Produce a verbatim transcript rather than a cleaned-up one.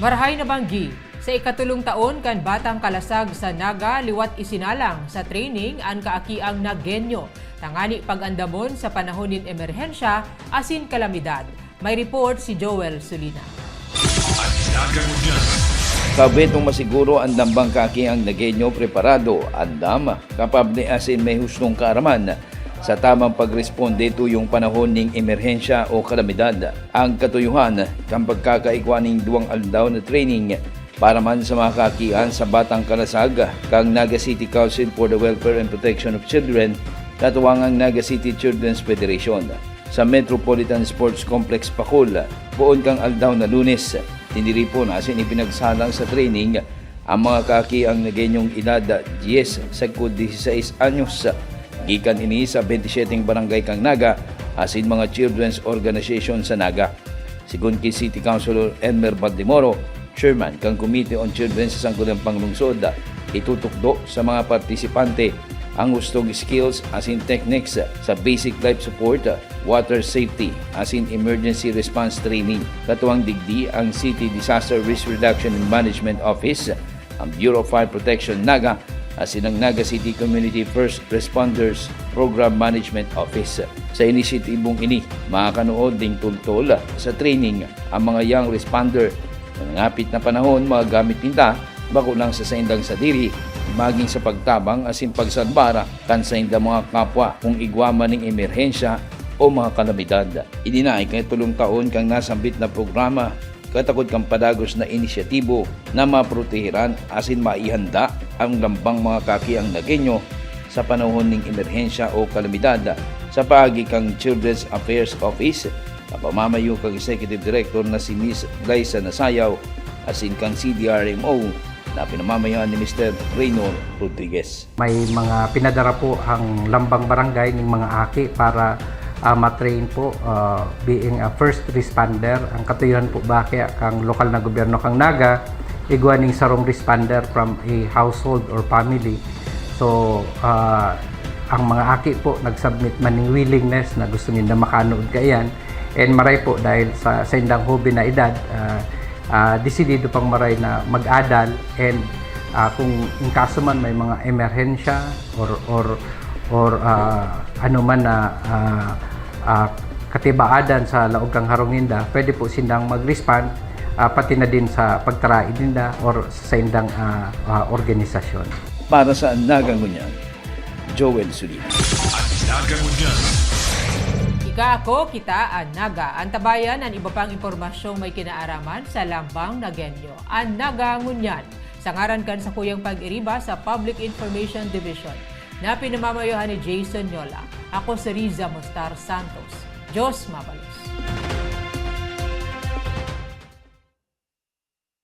Marahay na banggi, sa ikatulong taon kan Batang Kalasag sa Naga, liwat isinalang sa training an kaakiang Nagueño, tanganing pag-andamon sa panahon nin emerhensya asin kalamidad. May report si Joel Sulina. Kabe tong masiguro an lambang kaakiang Nagueño, preparado, andam, kapable asin may hustong kaaraman sa tamang pagresponde tuyong panahon ning emerhensya o kalamidad. Ang katuyohan kan pagkakaigwa ning duwang aldaw na training para man sa mga kaakian sa Batang Kalasag kan Naga City Council for the Welfare and Protection of Children, katuwangang Naga City Children's Federation. Sa Metropolitan Sports Complex, Pacol, poon kang aldaw na Lunes, tiniripon asin ipinagsalang sa training ang mga kaakiang Nagueñong edad dyes sagkod disisais anyos. Gikan ini sa bentisyeteng barangay kan Naga asin mga children's organization sa Naga. Sigon ki City Councilor Elmer Baldemoro, chairman kan Committee on Children sa Sangguniang Panglungsod, itutukdo sa mga partisipante ang hustong skills asin techniques sa basic life support, water safety, asin emergency response training. Katuwang digdi ang City Disaster Risk Reduction and Management Office, ang Bureau of Fire Protection Naga, asin ang Naga City Community First Responders Program Management Office. Sa inisyatibong ini, makakanood ning tultol sa training ang mga young responder na ngapit na panahon magagamit ninda bako lang sa saindang sadiri, magin sa pagtabang asin pagsalbar kan saindang mga kapwa kun igwa man ning emerhensya o mga kalamidad. Ini na ikatulong taon kan nasambit na programa, katakod kan padagos na inisyatibo na maprotehiran asin maihanda ang lambang mga kaakiang Nagueño sa panahon ning emerhensya o kalamidad. Sa paagi kan Children's Affairs Office, na pamamayo kan Executive Director na si Miss Glyza Nasayaw, asin kan C D R M O na pinamamayoan ni Mister Reynor Rodriguez. May mga pinadara po ang lambang barangay ning mga aki para, ah, ma-train po, ah, being a first responder. Ang katuyohan po ba kaya kang lokal na gobyerno kang Naga, igwa ning sarong responder from a household or family. So, ah, ang mga aki po nag-submit man ning willingness na gusto ninda makanood kaiyan. And maray po dahil sa, sa indang hobi na edad, ah, ah, desidido pang maray na mag-adal and, ah, kung in kaso man may mga emerhensya or, or, or, ah, ano man na, ah, ah, katibaadan sa laog kang harong ninda, pwede po sindang mag-respond, ah, pati na din sa pagtaraid ninda or sa indang, ah, ah, organisasyon. Para sa Naga Ngunyan, Joel Sulina. Naga Ngunyan. Ika, ako, kita, an Naga. Antabayan an iba pang impormasyong may kinaaraman sa Lambang Nagueño. An Naga Ngunyan. Sa ngaran kan sakuyang pag-iriba sa Public Information Division, na pinamamayohan ni Jason Yola, ako si Riza Mostar Santos. Diyos mabalos.